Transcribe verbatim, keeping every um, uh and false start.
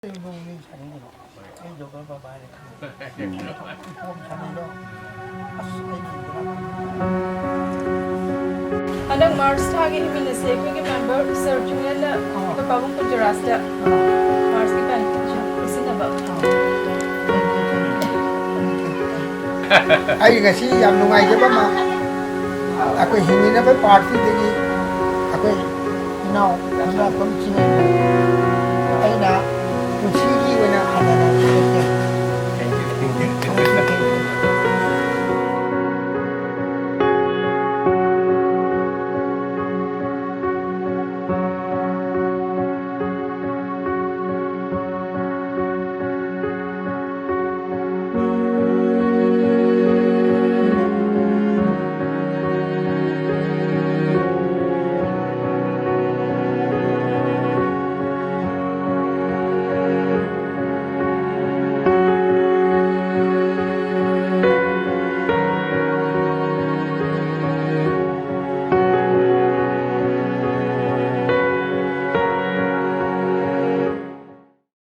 ꯑꯩ ꯅꯣꯡꯃꯩ ꯁꯥꯟꯅꯩ ꯀꯩꯅꯣ꯫ ꯑꯩ ꯖꯣꯀꯔ ꯕꯕꯥ ꯍꯥꯏꯅ ꯈꯪꯉꯤ꯫ ꯎꯝ꯫ ꯏꯄꯣꯝ ꯁꯥꯟꯅꯩꯗꯣ꯫ ꯑꯁ, ꯑꯩ ꯌꯦꯡꯕꯗ ꯍꯟꯗꯛ ꯃꯥꯔꯆ ꯊꯥꯒꯤ ꯍꯤꯃꯤꯟ ꯑꯁꯦ ꯑꯩꯈꯣꯏꯒꯤ ꯃꯦꯝꯕꯔ ꯁꯔ ꯆꯨꯃꯦꯟꯅ ꯑꯥ꯫ ꯑꯩꯈꯣꯏ ꯄꯥꯕꯨꯡ ꯀꯨꯟꯖꯔꯥꯖꯇ ꯑꯥ꯫ ꯃꯥꯔꯆꯀꯤ ꯄꯦꯟꯁꯟ ꯄꯤꯁꯤꯟꯅꯕ꯫ ꯑꯥ꯫ ꯑꯩ ꯉꯁꯤ ꯌꯥꯝ ꯅꯨꯡꯉꯥꯏꯖꯕ ꯑꯃ, ꯑꯩꯈꯣꯏ ꯍꯤꯡꯃꯤꯟꯅꯕ ꯄꯥꯔꯇꯤꯗꯒꯤ ꯑꯩꯈꯣꯏ ꯏꯅꯥꯎ ꯈꯨꯟꯗ꯭ꯔꯥꯛꯄꯝ ꯆꯤꯡꯉꯩ